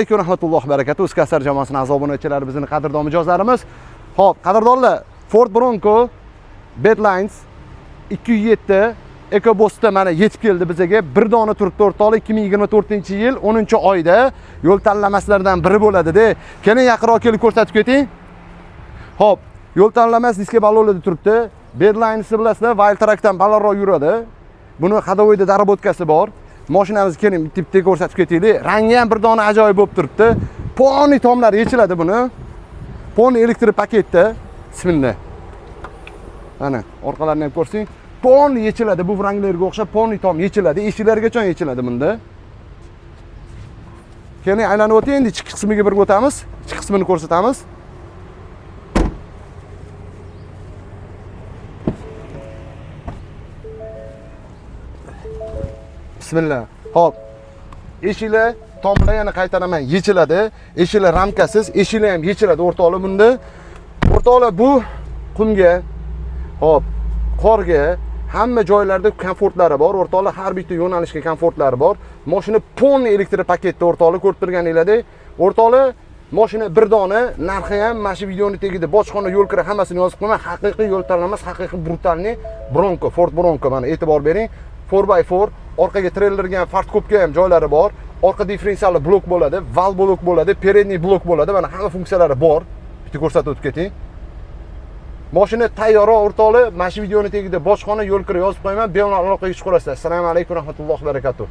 Alaykum rahmatullohi barakatuh. Uskasar jamoasining a'zo obunachilari, bizning qadrdon mijozlarimiz. Xo'p, qadrdonlar, Ford Bronco Badlands 207 EcoBoostda mana yetib keldi bizaga. Bir dona turibdi o'rtoqlar, 2024-yil 10-oyda yo'l tanlamaslardan biri bo'ladi-da. Keling, yaqinroq kelib ko'rsatib keting. Xo'p, yo'l tanlamas diska ballonlarda turibdi. Badlandsni bilasizlar, Wildtrakdan balandroq yuradi. Buni ходовойda доработка si bor. Mashinamizni keling, bitta bitta ko'rsatib ketaylik. Rangi ham bir dona ajoyib bo'lib turibdi. Полный tomlari yechiladi buni. Полный elektr paketda. Bismillah. Mana orqalarini ham ko'rsang, полный yechiladi. Bu ranglarga o'xshab полный tom yechiladi. Eshiklargacha yechiladi bunda. Keling, aylanib o'ting, endi ichki qismiga birga o'tamiz. Ichki qismini ko'rsatamiz. Bismillah. Xo'p. Eshiklar tomlar yana qaytaraman, yechiladi. Eshiklar ramkasiz, eshiklar ham yechiladi o'rtoqlar bunda. O'rtoqlar, bu qumga, xo'p, qorga, hamma joylarda komfortlari bor. O'rtoqlar, har bitta yo'nalishga komfortlari bor. Mashina полный elektr paketda o'rtoqlar, ko'rib turganinglardek. O'rtoqlar, mashina bir dona, narxi ham mana shu videoni tagida bojxona, yo'l kira hammasini yozib qo'yaman. Haqiqiy yo'l tanlamas, haqiqiy брутальный Bronco, Ford Bronco, mana e'tibor bering. 4x4, orqaga treylerga ham, фаркоп ga ham joylari bor. Orqa differensialli blok bo'ladi, val blok bo'ladi, передний blok bo'ladi. Mana hamma funksiyalari bor. Bitta ko'rsatib o'tib keting. Mashina tayyor o'rtoqlar, mana shu videoni tagida bojxona, yo'l kira yozib qo'yaman. Bemalol aloqaga chiqaverasizlar. Assalomu alaykum rahmatullohi barakatuh.